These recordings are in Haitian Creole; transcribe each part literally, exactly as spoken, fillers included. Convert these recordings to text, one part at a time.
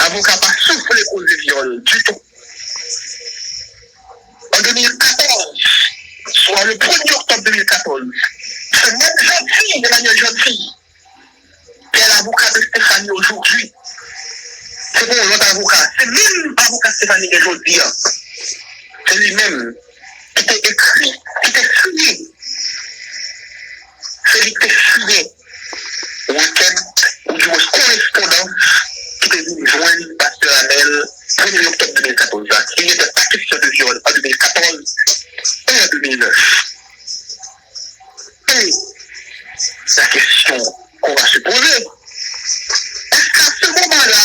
Avoka pa soufle koze vyòl ditou. An de mil katòz, swa le premye oktòb de mil katòz, se menm Jeanty, Emmanuel Jeanty, ki est l'avocat de Stéphanie aujourd'hui. Se pou yon lòt avoka. Se menm avoka Stéphanie gen jodi a. Se li menm ki te ekri, ki te siyen. Se li ki te siyen rekèt, oudimwens korespondans, ki te vin jwenn pastè Amel premye oktòb de mil katòz la, ki rete pa kesyon de vyòl an de mil katòz e an de mil nèf. E la question qu'on va se poser, est-ce qu'à ce moment-là,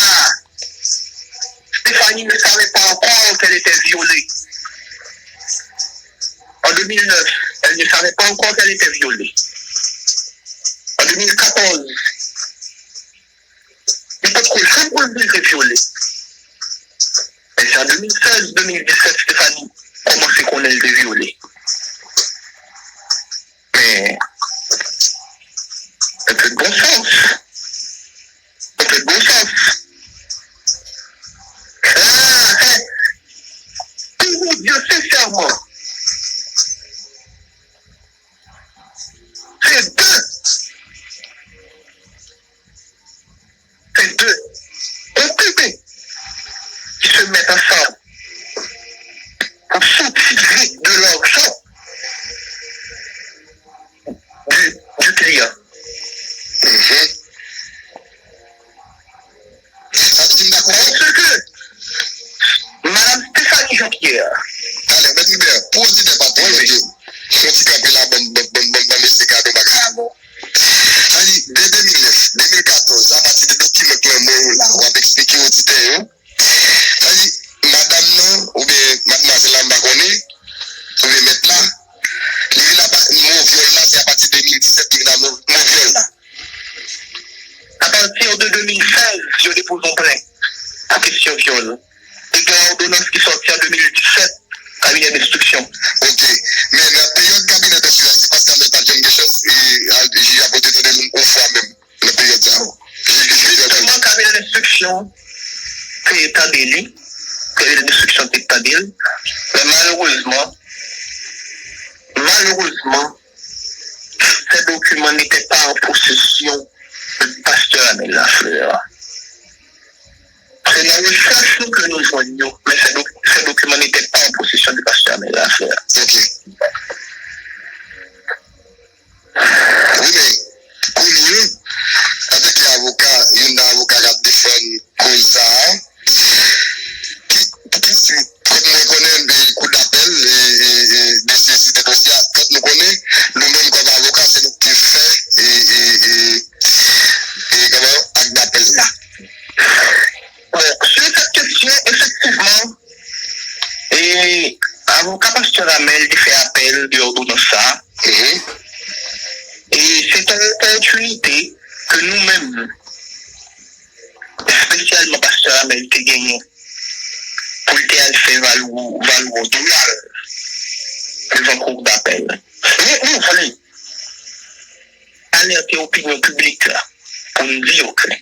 Stéphanie ne savait pas encore qu'elle était violée? En deux mille neuf, elle ne savait pas encore qu'elle était violée. En deux mille quatorze, li potko janm konn li te vyole. Men se an de mil sèz, de mil disèt, Stéphanie kòmanse konnen li te vyole. Men, un peu de bon sens. Un peu de bon sens. Ah, eh, pour vous dire sincèrement, c'est deux, c'est deux occupés qui se mettent ensemble pour soutirer de l'argent du, du client. Mhm. Sa vle di m dakò. Parce que Madame Stéphanie Jean-Pierre. Talè, mèt Hubert, pou oditè pa twò lonje, fè yon ti kanpe la, ban m, ban m, ban m, ban m, ban m mesye kado bagay la, non. Sa vle di, de de mil nèf, de mil katòz, apati de dokiman k nan men w la, w ap eksplike oditè yo. Sa vle di, madanm nan, oubyen madmwazèl la, m pa konnen, oubyen mèt la, li vin apa-, mo vyòl la, se apati de de mil disèt li vin a mo, mo vyòl la. Apati de de mil sèz, yo depoze yon plent pou kesyon vyòl. E gen yon òdonans ki sòti an de mil disèt, kabinè denstriksyon. Ok. Men nan peryòd kabinè denstriksyon, se paske Amel pa t janm gen chans, e, al, jij la pote tande l yon fwa menm nan peryòd sa yo. Jij, jij, jij la tande. Jisteman, kabinè denstriksyon te tande li. Kabinè denstriksyon te tande l. Men malerezman, malerezman, ces documents n'étaient pas en possession de pasteur Amel Lafleur. Se nan rechèch nou ke nou jwenn yo, men ces doc-, ces documents n'étaient pas en possession du pasteur Amel Lafleur. Ok. Wi, men, kounye a, antanke avoka, youn nan avoka k ap defann koz sa a, ki, ki, kòm mwen konnen, e, kou dapèl, e, e, e, desezi de dosye a, kòm nou konnen, nou menm kòm avoka, se nou ki fè, e, e, e, e, kòman, ak dapèl la. Bon, sur cette question, effectivement, e, avoka pastè Amel te fè apèl de òdonans sa a. Mhm. E se te yon opòtinite ke nou menm, espesyalman pastè Amel te genyen pou l te al fè valo, valo dola l devan kou dapèl. Men nou vle alète opinyon piblik la pou n di yo klè.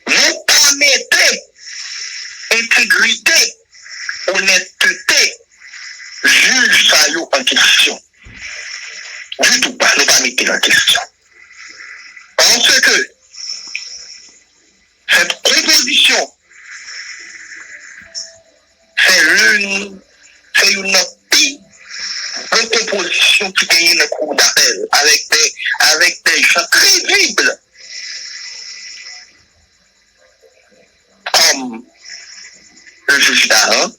Nou pa mete entegrite, onètete jij sa yo an kesyon. Ditou pa, nou pa mete l an kesyon. Paske cette composition, se youn, se youn nan pi bon konpozisyon ki genyen nan kou dapèl, avec des, avec des gens crédibles comme le juge Dahan.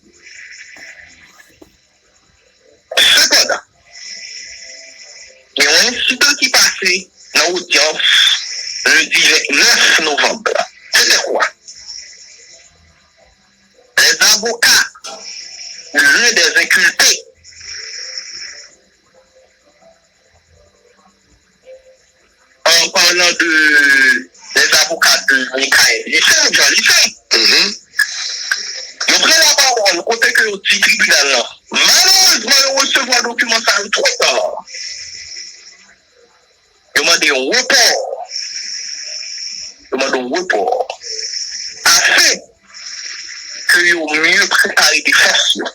Sepandan, gen yon ensidan ki pase nan odyans lendi vennèf novanm la. C'était quoi? Les avocats de l'un des inculpés, en parlant de, des avocats de Michael Lissaint, Jean Lissaint, mhm, yo pran lapawòl kote ke yo di tribinal la, malerezman, yo resevwa dokiman sa yo twò ta. Yo mande yon repò. Yo mande yon repò. Afin ke yo mye prepare defans yo.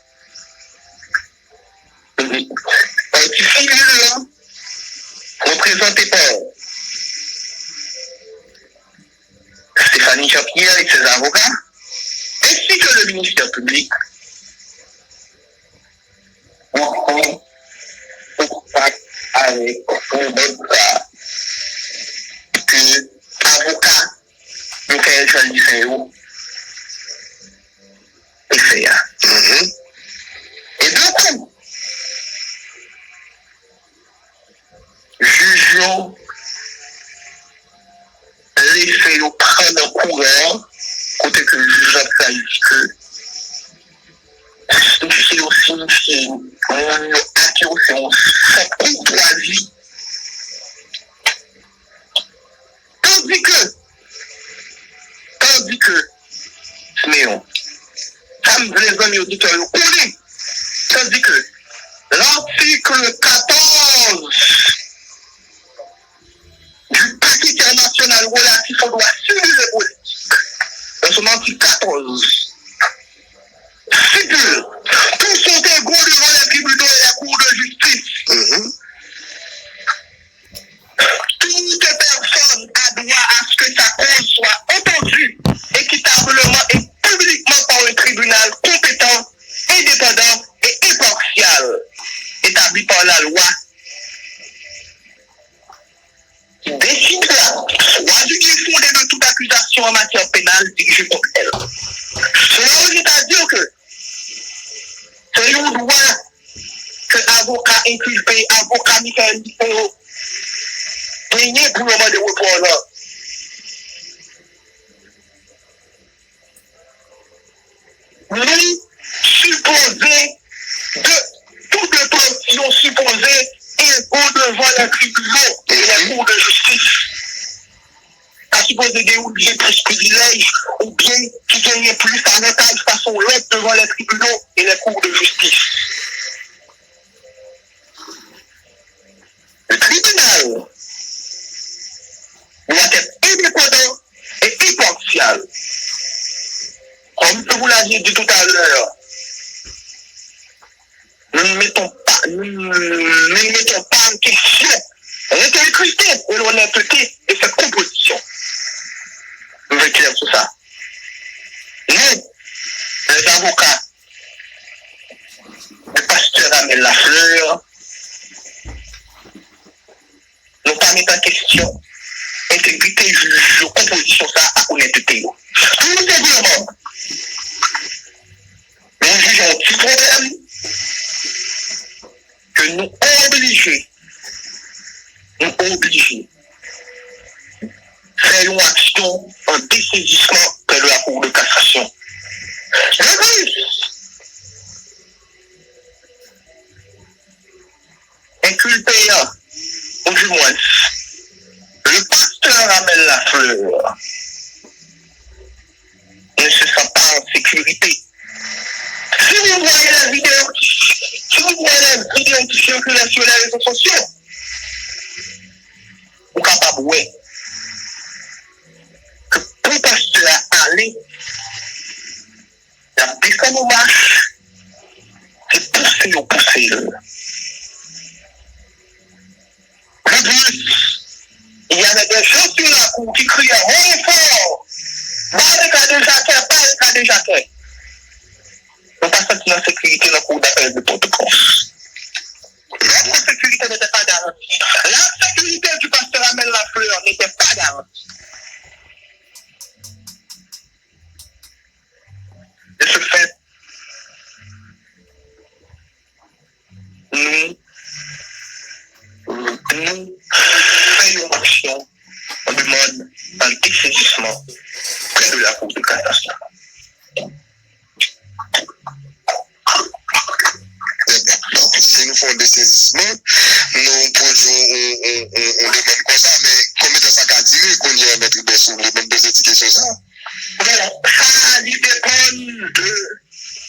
Pati sivil lan, reprezante pa Stéphanie Jean-Pierre et ses avocats, ainsi que le ministère public, ont fait obstacle avec le mode sa ke avoka Michaël Jean Louis Saint-Lô te fè a. Mhm. E donk, jij yo lese yo pran nan kouran an, kote ke jij la di ke si yo sinifye moun yo ak yo se yon senp koutwazi. Tandike, tandike, Simeyon, sa m vle zanmi oditè yo konnen, tandike, l'article quatorze du pacte international relatif aux droits civils et politiques, dans son article quatorze, stipule, tous sont égaux devant les tribunaux et les cours de justice. Mhm. Toute personne a droit à ce que sa cause soit entendue équitablement et publiquement par un tribunal compétent, indépendant et impartial, établi par la loi, qui décidera soit du bien fondé de toute accusation en matière pénale dirigée contre elle. Cela revient à dire que se yon dwa ke avoka enkilpe, avoka Michaël Liceo genyen pou yo mande repò lan. Nou sipoze, de, tou de pati yo sipoze égaux devant les tribunaux et les cours de justice. Pa sipoze gen youn ki gen plis privilèj oubyen ki genyen plis avantaj pase yon lòt devan les tribunaux et les cours de justice. Le tribunal doit être indépendant et impartial. Comme vous l'avez dit tout à l'heure, nous ne mettons pas, nous, nous ne mettons pas en question l'intégrité et l'honnêteté de cette composition. Je veux dire tout ça. Nous, les avocats, de pastè Ramel Lafleur, nou pa met an kesyon entegrite jij yo, konpozisyon sa a ak onètete yo. Tou senpleman, nou jije yon ti pwoblèm ke nou oblije, nou oblije fè yon aksyon an desezisman prè de la Cour de cassation. De plus, enkilpe an, ou du moins, le pasteur Ramel Lafleur, ne se sent pas en sécurité. Si vous voyez la vidéo, si vous voyez la vidéo qui circule sur les réseaux sociaux, ou kapab wè ke pou pastè a ale, y ap desann yon mach, se pouse yo pouse l. De plus, il y avait des gens sur la cour qui criaient haut et fort, barricadez Jacquet, barricadez Jacquet. Nou pa santi n an sekirite nan kou dapèl de Pòtoprens. Notre sécurité n'était pas garantie. La sécurité du pasteur Amel Lafleur n'était pas garantie. De ce fait, nou, nou fè yon aksyon, on demande un dessaisissement près de la Cour de cassation. Trè byen. Donk, si nou fè yon desezisman, nou poze yon, yon, yon, yon, yon demann konsa, men konbyen tan sa ka dire kounye a, Mèt Hubert, si w vle, ban m poze ti kesyon sa? Bon, sa li depann de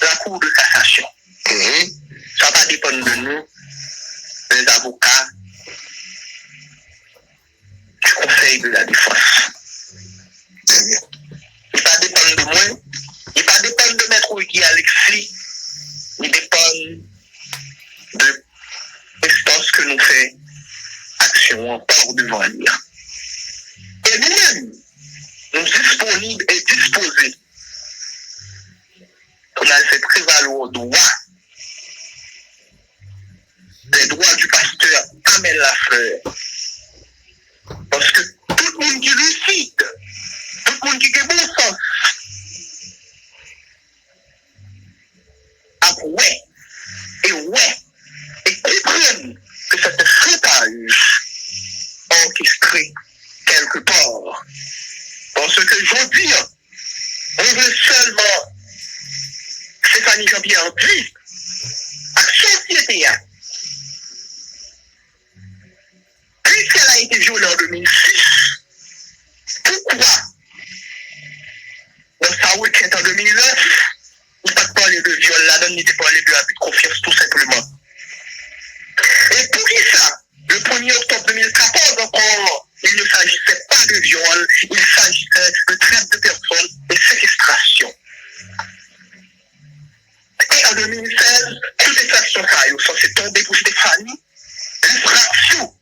la Cour de cassation. Mhm. Sa pa depann de nou, les avocats du Conseil de la Défense. Li pa depann de mwen, li pa depann de Mèt disponib e dispoze pou n al fè prevalwa dwa, les droits du pasteur Amel Lafleur. Paske tout moun ki lisid, tout moun ki gen bon sans, ap wè e wè e konprann ke c'est un chantage orchestré quelque part. Paske jodi a, mwen vle sèlman Stéphanie Jean-Pierre di ak sosyete a, puisqu'elle a été violée en deux mille six, pourquoi dans sa requête en deux mille neuf, li pa t pale de vyòl ladan l, li te pale de abus de confiance tou senpleman. E poukisa, le premier octobre deux mille quatorze encore, il ne s'agissait pas de viol, il s'agissait de traite de personnes et séquestration. E an deux mille seize, tout enfraksyon sa yo sanse tonbe pou Stéphanie. L'infraction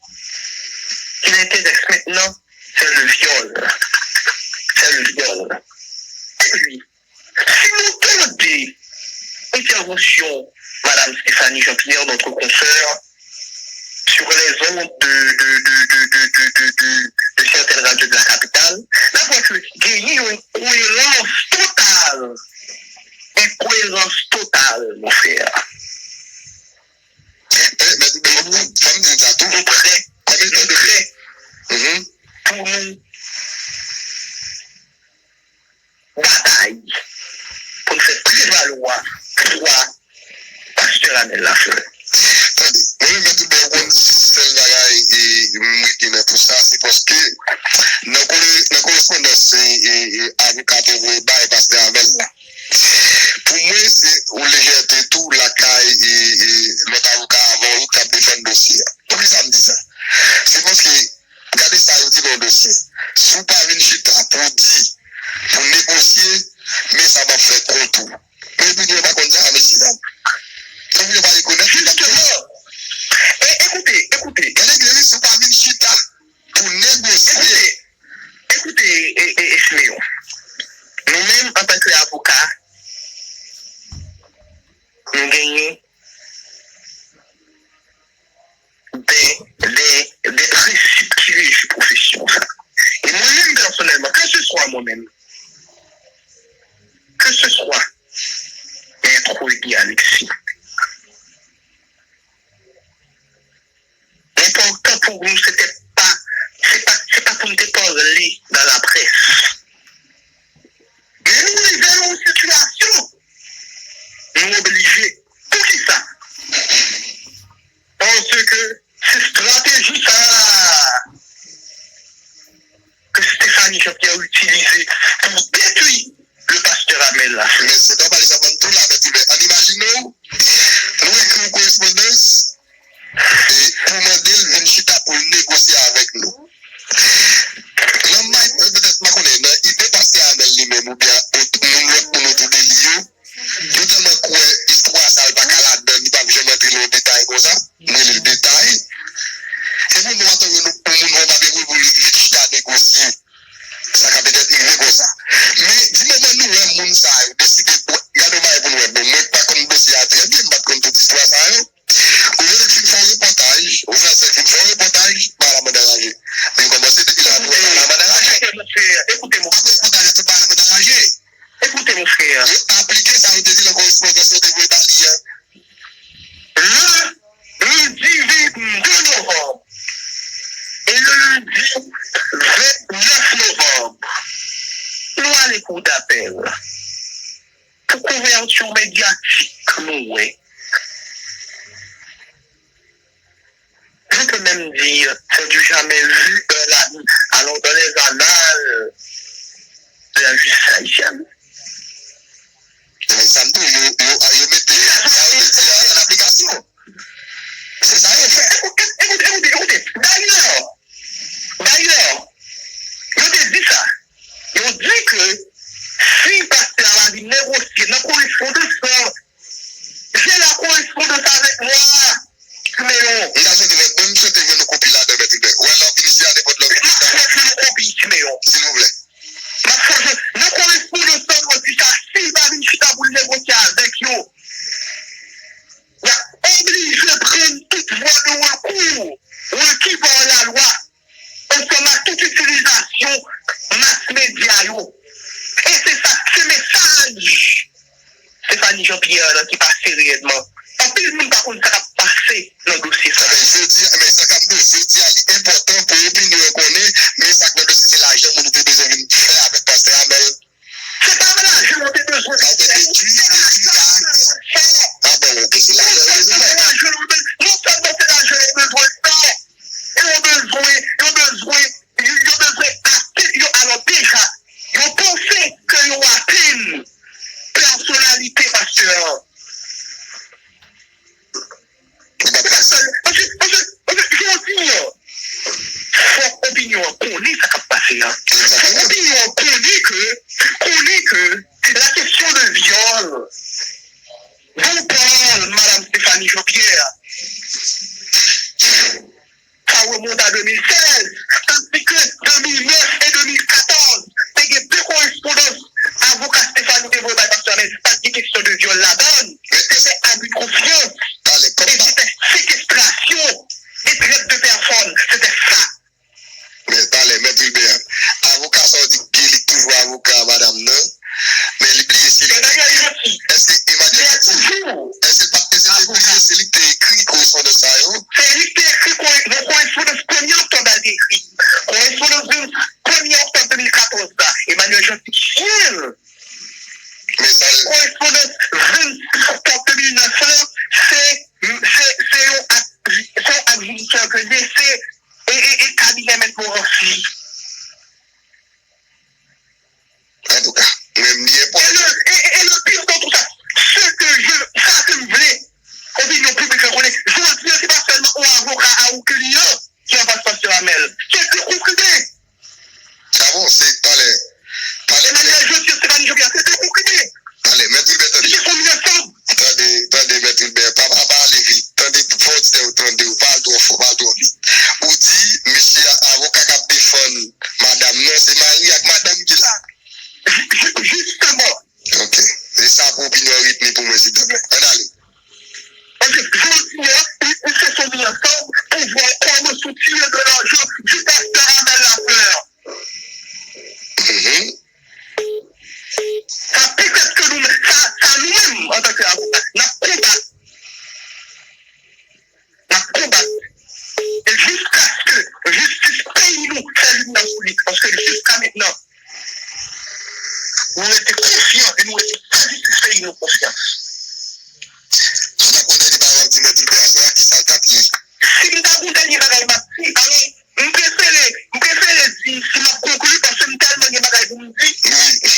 qui l'intéresse maintenant, c'est le viol. C'est le viol. Et puis, si nou tande entèvansyon Madame Stéphanie Jean-Pierre, notre consoeur, sur les ondes de, de, de, de certaines radios de la capitale, n ap wè ke genyen yon koerans total. Yon koerans total, mon frè. Men, men, men, fò m di sa tou. Nou prè, nou prè pou nou batay, pou n fè prevalwa dwa pastè Amel Lafleur. Tande, mwen menm, Mèt Oubè, ou konn sèl bagay e m rete nan tout sa, se paske nan kore-, nan korespondans e, e, e avoka te voye bay pastè Amel la, pou mwen, se yon lejète tou lakay e, e lòt avoka avan ou k ap defann dosye a. Poukisa m di sa? Se paske, gade sa yo di nan yon dosye. Si w pa vin chita pou w di, pou w negosye, men sa m ap fè kont ou. Men epi nou pa konn sa, mesye dam. Tankou yo pa rekonèt li, pa... Justement. E, écoutez, écoutez. Gade, gade, si w pa vin chita pou w negosye. Écoutez, écoutez, e, e, e Simeon. Nou menm, antanke avoka, nou genyen de, de, de prensip ki reji pwofesyon sa. E mwen menm pèsonèlman, ke se swa mwen menm, ke se swa Mèt Guy Alexis, enpòtan pou nou, se te pa, se pa, se pa pou n te pale nan laprès. Men nou rive nan yon sitiyasyon, nou oblije. Poukisa? Paske se estrateji sa a ke Stéphanie Jean-Pierre itilize pou detwi le pastè Amel la. Men se nòmal, sa bann tou la, men tou, men ann imajine w, nou ekri yon korespondans, e pou mande l vin chita pou l negosye avèk nou. Nan may, petèt, m pa konnen, nan ide pastè Amel li menm oubyen ot-, moun, lòt moun otou de li yo, yo tèlman kwè istwa sa, l pa ka ladan, li p ap janm antre nan yon detay konsa, m rele l detay. Epi nou pa tann yon moun, yon moun pa gen pou l vin chita negosye. Sa ka petèt rive konsa. Men, di moman nou wè moun sa yo deside, gade yon bagay pou nou wè, bon, mwen pa konn dosye a trè byen, m pa t konn tout istwa sa yo. Ou vin fin fè yon repòtaj, ou vin fin fè yon repòtaj, bagay la mande raje. Men kòmanse depi la, nou wè bagay la mande raje. Écoutez, mon frère, écoutez, mon frère. Apre repòtaj la, tout bagay la mande raje. Écoutez, mon frère. Yo aplike sa yo te di nan korespondans yo te voye ba li an. Le lundi vingt-deux novembre et le lundi vingt-neuf novembre, nou ale kou dapèl. Pou kouvèti medyatik, nou wè. Je peux même dire, c'est du jamais vu dans la, alors dans les annales de la justice haïtienne. E sa m di w, yo, yo, yo mete sa yo te di a an aplikasyon. Se sa yo fè. Écoutez, écoutez, écoutez, écoutez. D'ailleurs, d'ailleurs, yo te di sa. Yo di ke si pastè a pa vin negosye nan korespondans lan, j'ai la correspondance avec moi, Simeon. M ta swete wè, bon, m swete jwenn yon kopi ladan, Mèt Oubè. Wè, lè w vin isi a, nenpòt lè w vin isi a. M ap fè jwenn yon kopi, Simeon. Silvouplè. M ap fè jwenn Stéphanie Jean-Pierre nan ki pase reyèlman. Anpil moun pa konn sa k ap pase nan dosye sa. Ebyen, jodi, ebyen, sa k ap di, jodi a, li enpòtan pou opinyon an konnen, men sa k nan dosye se lajan moun ou te bezwen vin fè avèk pastè Amèl. Se pa lajan yo te bezwen fè. Sa te detwi, detwi karakè. Ah bon, ok, se lajan yo bezwen fè. Non sèlman se lajan yo bezwen fè, e yo bezwen, yo bezwen, yo bezwen atenn, yo, alò deja, yo panse ke yo atenn pèsonalite pastè an. Paske, paske, paske, jodi an, fòk opinyon an konnen sa k ap pase an. Fòk opinyon an konnen ke, konnen ke la question de viol dont parle Madame Stéphanie Jean-Pierre sa remonte a de mil sèz, tandis ke de mil nèf e de mil katòz, te gen de korespondans avoka Stéphanie te voye bay pastè Amèl, pa t gen kesyon de vyòl ladan l, se te abus de confiance, e se te séquestration et traite de personne, se te sa. Men talè, Mèt Wilbè, avoka sa w di ke li toujou avoka madanm nan, men li bliye se li ki te ekri. Èske Emmanuel Gentil, èske l pa t, èske l te bliye se li ki te ekri korespondans sa yo? Se li ki te ekri kore-, nan korespondans premye oktòb la, li te ekri. Korespondans de premye oktòb de mil katòz la, Emmanuel Gentil, chen l. Men sa l Korespondans vennsis oktòb de mil nèf lan, se, se, se yon ak, se yon ak jidisè ke lese e, e, e kabinè Mèt Morancy. Antouka, mwen, li enpòtan. Et le, et, et le pire dans tout ça, ce que je, sa ke m vle opinyon piblik la konnen, jodi an, se pa sèlman yon avoka a ou ke li ye ki anfas pastè Amèl. Se de kou krimen. Ah bon, se talè. Talè. Emmanuel Joseph, Stéphanie Jean-Pierre, se de kou krimen. Talè, Mèt Wilbè, tande. Li te fon mi ansanm. Tande, tande, Mèt Wilbè, pa, pa, pa ale vit. Tande, fò oditè yo tande w, pa al twò fò, pa al twò vit. Ou di, mesye avoka k ap defann madanm nan, se mari ak madanm ki la. Ju-, ju-, jisteman. Ok. E sa pou opinyon retni pou mwen, silteplè. Ann ale. Paske jodi a, li, li se son mi ansanm pou vwa kòman soutire de lajan di pastè Amèl Lafleur. Mhm. Sa petèt ke nou menm, sa, sa nou menm, antanke avoka, n ap konbat. N ap konbat. E jiskaske jistis peyi nou fè limyè sou li. Paske jiska mentnan, nou rete konfyan e nou rete fè jistis peyi nou konfyans. Si w ta konn tande pawòl w ap di Mèt Wilbè a, se a kisa l t ap ye? Si m ta gon dènye bagay m ap di, alò, m prefere, m prefere di si m ap konkli, paske m tèlman gen bagay pou m di. Wi.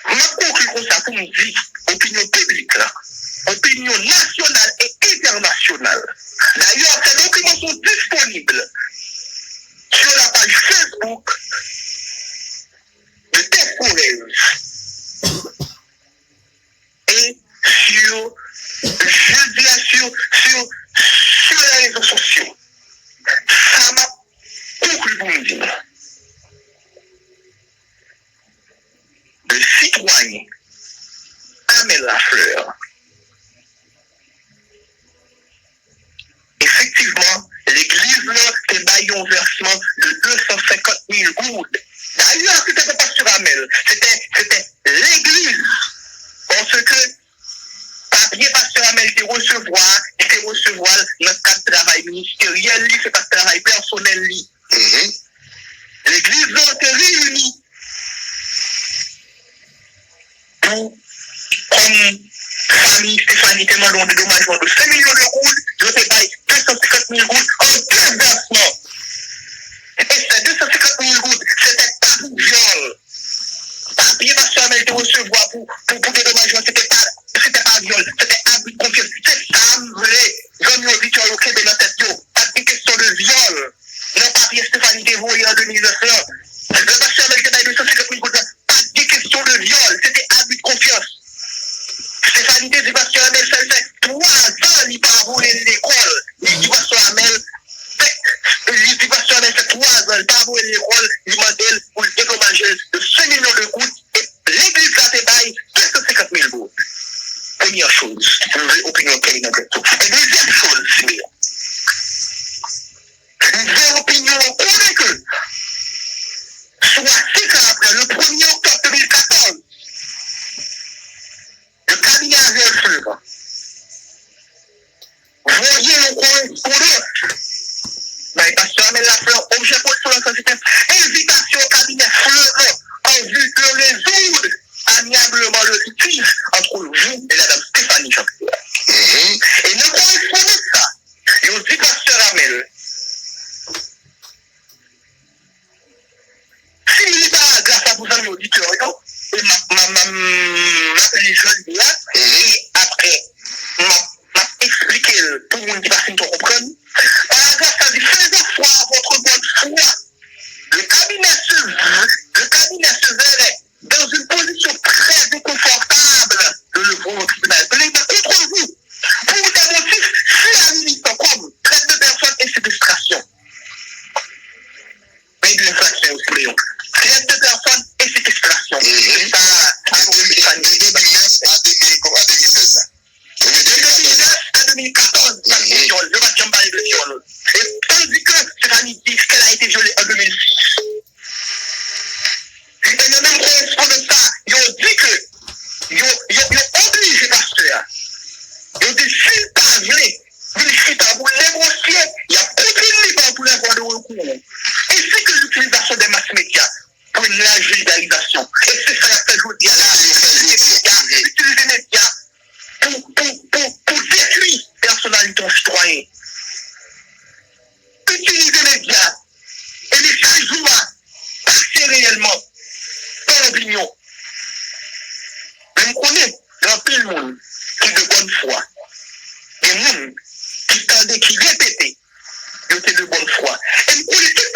M ap konkli konsa pou m di opinyon piblik la, opinyon nasyonal e entènasyonal. D'ailleurs, ces documents sont disponibles sur la page Facebook de Tèt Korèv et sur, je dirais, sur, sur, sur les réseaux sociaux. Sa m ap konkli pou m di nou. Le citoyen Amel Lafleur. Efektivman, legliz lan te bay yon vèsman de de san senkant mil goud. Dayè, se te pa pastè Amel, se te, se te legliz. Paske papye pastè Amel te resevwa, li te resevwa l nan kad travay ministeryèl li, se pa t travay pèsonèl li. Mhm. Legliz lan te reyini pou, kòm fanmi Stéphanie te mande yon dedomajman de senk milyon de goud, yo te bay de san senkant mil goud an de vèsman. E se de san senkant mil goud, se te pa pou vyòl. Papye pastè Amel te resevwa pou, pou, pou dedomajman, se te pa, se te pa vyòl, se te abi de konfyans. Se sa m vle zanmi oditè yo kenbe nan tèt yo. Pa t gen kesyon de vyòl nan papye Stéphanie te voye an de mil nèf lan. Lè pastè Amel te bay de san senkant mil goud lan, pa t gen kesyon de vyòl, se te abi de konfyans. Stéphanie te di pastè Amel fè l fè twa zan li pa voye l lekòl. Li di pastè Amel fè, li di pastè Amel fè twa zan li pa voye l lekòl, li mande l pou l dedomaje l de senk milyon de goud, e legliz la te bay de san senkant mil goud. Premyè choz, m vle opinyon klè nan tèt ou. E dezyèm choz, Simeyon, m vle opinyon an konnen ke swa se m ap li jodi a, e apre, m ap, m ap eksplike l pou moun ki pa fin twò konprann. Paragraf sa di, faisant foi à votre bonne foi, le cabinet se, le cabinet se verrait dans une position très inconfortable de le voir au tribunal. Plaider contre vous pour des motifs si habilitants comme traite de personnes et séquestration. Men de enfraksyon yo, Simeyon. Traite de personnes et séquestration. Se sa, a de mil nèf a de mil, a de mil sèz la. De mil nèf a de mil katòz, l ap gen vyòl. Yo pa t janm pale de vyòl. E tandis que Stéphanie dit qu'elle a été violée en deux mille six. E nan menm korespondans sa, yo di ke yo, yo, yo oblije pastè a. Yo di si l pa vle vin chita pou negosye, y ap kontrenn li pa pou la voie de recours, ainsi que l'utilisation des mass médias pour une large vulgarisation. E se sa y ap fè jodi a la. Itilize medya pou, pou, pou, pou detwi pèsonalite yon sitwayen. Itilize medya e mesaj ou a pase reyèlman pa opinyon. Men m konnen gen anpil moun ki de bòn fwa. Gen moun ki tande, ki repete, yo te de bòn fwa. E m konnen tout